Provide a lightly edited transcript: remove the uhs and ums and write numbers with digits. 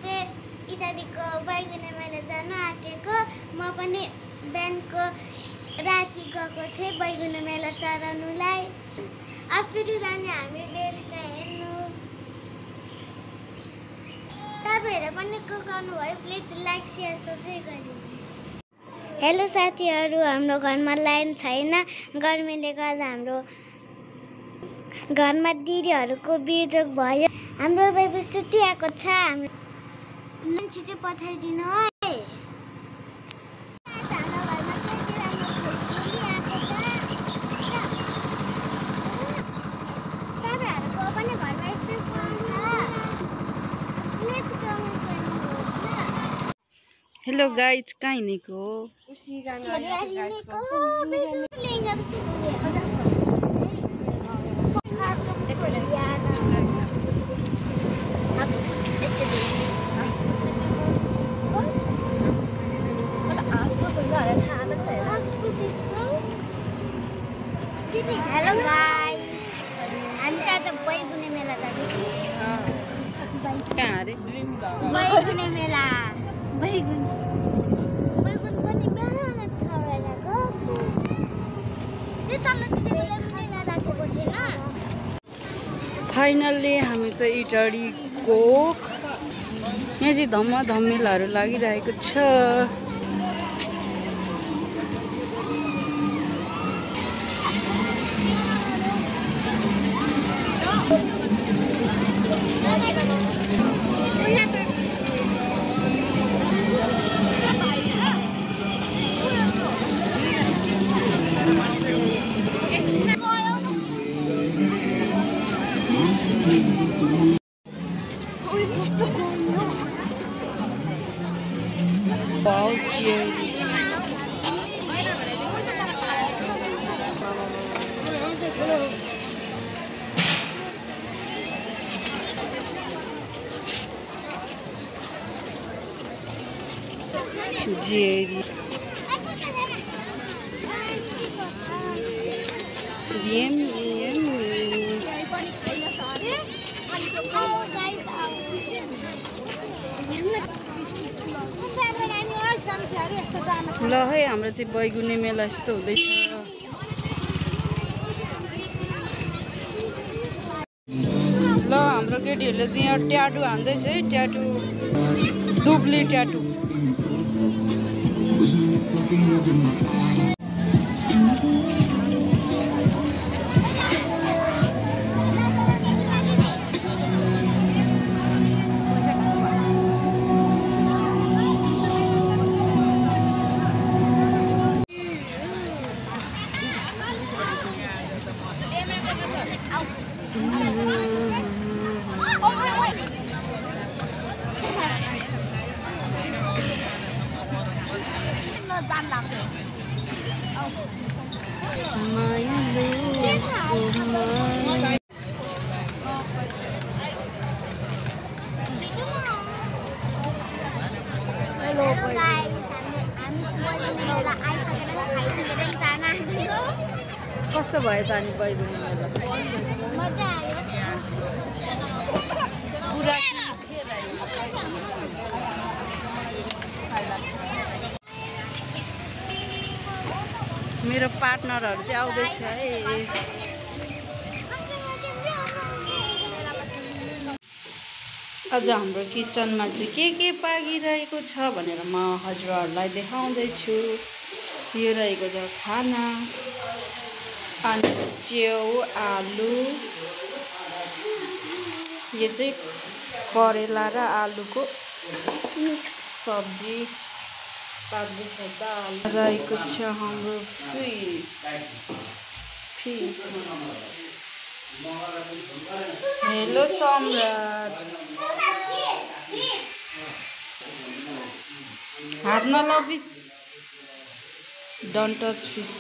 चाहिँ इटालीको बैगुने मेला जान आँटेको। म पनि बिहानको राति गएको थिएँ बैगुने मेला चढाउनुलाई। अब फेरि जाने हामी बेलुका हेर्नु। तपाईँहरू पनि को गर्नुभयो प्लिज लाइक सेयर सबै गरिदिनु। हेलो साथीहरू, हाम्रो घरमा लाइन छैन। गर्मीले गर्दा हाम्रो घरमा दिदीहरूको बिजोग भयो। हाम्रो बेबी सुतिआएको छ। हाम्रो मान्छे चाहिँ पठाइदिनु है। तपाईँहरूको पनि घरमा यस्तै फोन छ? हेलो गाइज, कहाँ हिँडेको? हेलो गाइस, हामी आज बैगुने मेला जाँदैछौँ। कहाँ अरे? बैगुने मेला। बैगुन पनि बिहान छ बेलाको। त्यो तल त्यति बेला पनि नलागेको थिएन। फाइनल्ली हामी चाहिँ इटालीको यहाँ चाहिँ धम्मेलाहरू लागिरहेको छ। Wow, cheers. Jerry. Bien. ल है, हाम्रो चाहिँ बैगुने मेला यस्तो हुँदैछ। ल हाम्रो केटीहरूले चाहिँ यहाँ ट्याटु हान्दैछ है। ट्याटु, दुब्ली ट्याटु। कस्तो भयो त अनि बैगुने मेला? मजा आयो। मेरो पार्टनरहरू चाहिँ आउँदैछ है। आज हाम्रो किचनमा चाहिँ के पाकिरहेको छ भनेर म हजुरहरूलाई देखाउँदैछु। यो रहेको छ खाना, अनि च्याउ, आलु। यो चाहिँ करेला र आलुको सब्जी। पाक्दैछ दाल रहेको छ। हाम्रो फिस। हेलो सम्राट, हात नलबिस, डोन्ट टच फिस।